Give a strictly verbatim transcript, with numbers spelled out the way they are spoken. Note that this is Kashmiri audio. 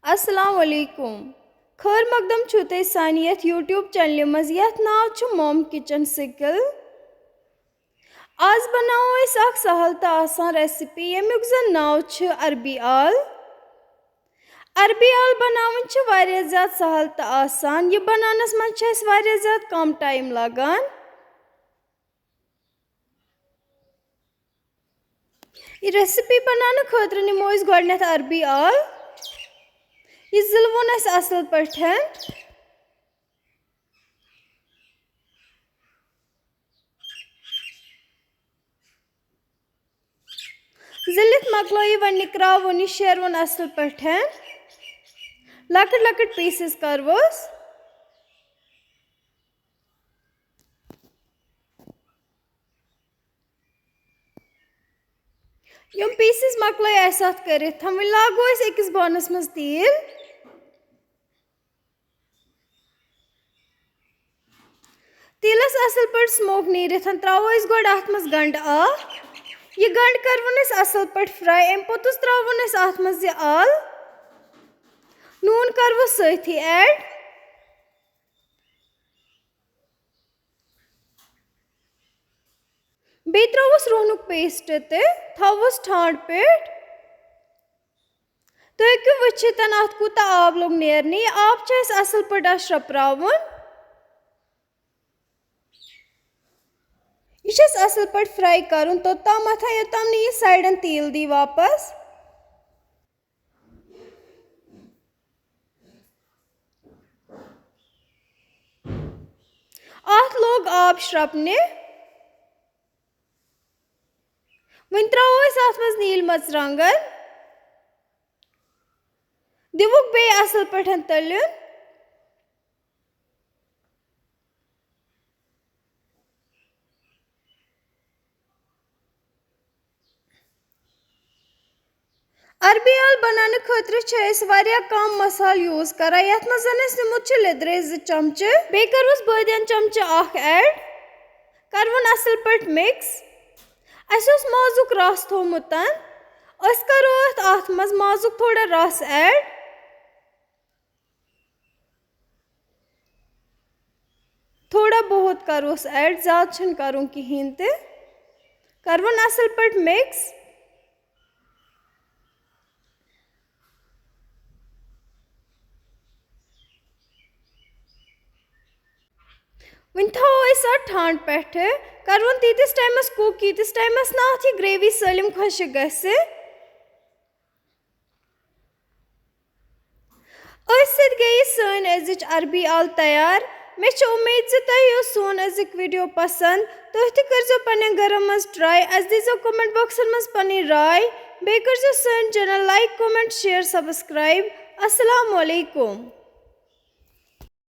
السلام علیکم۔ خٲر مقدم چھُو تۄہہِ سانہِ یَتھ YouTube چینلہِ منٛز، یَتھ ناو چھُ Mom Kitchen Skill۔ آز بناوو أسۍ اکھ سہل تہٕ آسان ریسپی، ییٚمیُک زن ناو چھُ عربی آل۔ عربی آل بناوٕنۍ چھِ واریاہ زیادٕ سہل تہٕ آسان۔ یہِ بناونس منٛز چھِ اَسہِ واریاہ زیادٕ کم ٹایم لگان۔ یہِ ریسپی بناونہٕ خٲطرٕ نِمو أسۍ گۄڈٕنٮ۪تھ عربی آل۔ یہِ زِلوُن اَسہِ اَصٕل پٲٹھۍ۔ زِلِتھ مۄکلٲیِو، وۄنۍ نِکراوُن یہِ شیروُن اَصٕل پٲٹھۍ۔ لۄکٕٹۍ لۄکٕٹۍ پیٖسز کَروس۔ یِم پیٖسز مۄکلٲے اَسہِ اَتھ کٔرِتھ۔ وۄنۍ لاگو أسۍ أکِس بانَس منٛز تیٖل۔ تیٖلَس اَصٕل پٲٹھۍ smoke نیٖرِتھ ترٛاوو أسۍ گۄڈٕ اَتھ منٛز گَنٛڈٕ اَکھ۔ یہِ گَنٛڈٕ کَرٕوُن أسۍ اَصٕل پٲٹھۍ fry۔ اَمہِ پوٚتُس ترٛاوُن أسۍ اَتھ منٛز یہِ آل۔ نوٗن کَرٕوُس سۭتھی add۔ بیٚیہِ ترٛاوُس رُہنُک paste تہِ، تھاوُس ٹھانٛڈ پٲٹھۍ۔ تُہۍ ہیٚکِو وٕچھِتھ اَتھ کوٗتاہ آب لوٚگ نیرنہِ۔ یہِ آب چھُ اَسہِ اَصٕل پٲٹھۍ اَتھ شرٛپراوُن۔ یہِ چھُ اَسہِ اَصٕل پٲٹھۍ fry کَرُن توٚتامَتھ، یوٚتام نہٕ یہِ سایڈَن تیٖل دی واپَس۔ اَتھ لوٚگ آب شرٛپنہِ۔ وۄنۍ ترٛاوو أسۍ اَتھ منٛز نیٖلۍ مَرژٕوانٛگَن۔ دِوُکھ بیٚیہِ اَصٕل پٲٹھۍ تٔلیُن۔ عربی آل بناونہٕ خٲطرٕ چھِ أسۍ واریاہ کم مسالہٕ use کران، یتھ منٛز زن اَسہِ نیُمُت چھُ لیٚدرِ زٕ چمچہٕ، بیٚیہِ کروس بٲدیان چمچہٕ اکھ add، کروُن اصل پٲٹھۍ mix۔ اَسہِ اوس مازُک رس تھوٚومُت، أسۍ کرو اتھ، اتھ منٛز مازُک تھوڑا رس add۔ تھوڑا بہت کروس add، زیادٕ چھُنہٕ کرُن کِہیٖنۍ تہِ۔ کروُن اصل پٲٹھۍ mix۔ وۄنۍ تھاوو أسۍ اَتھ ٹھانٛڈ پٮ۪ٹھٕ۔ کروُن تیٖتِس ٹایمَس cook، ییٖتِس ٹایمَس نہٕ اَتھ یہِ gravy سٲلِم خۄشٕک گژھِ۔ أتھۍ سۭتۍ گٔیہِ سٲنۍ أزِچ عربی آل تیار۔ مےٚ چھِ اُمید زِ تۄہہِ یِیو سون أزیُک video پسنٛد۔ تُہۍ تہِ کٔرزیٚو پننٮ۪ن گرن منٛز try۔ اَسہِ دیٖزیٚو comment boxن منٛز پنٕنۍ راے۔ بیٚیہِ کٔرزیٚو سٲنۍ channel like، comment، share، subscribe۔ السلام علیکم۔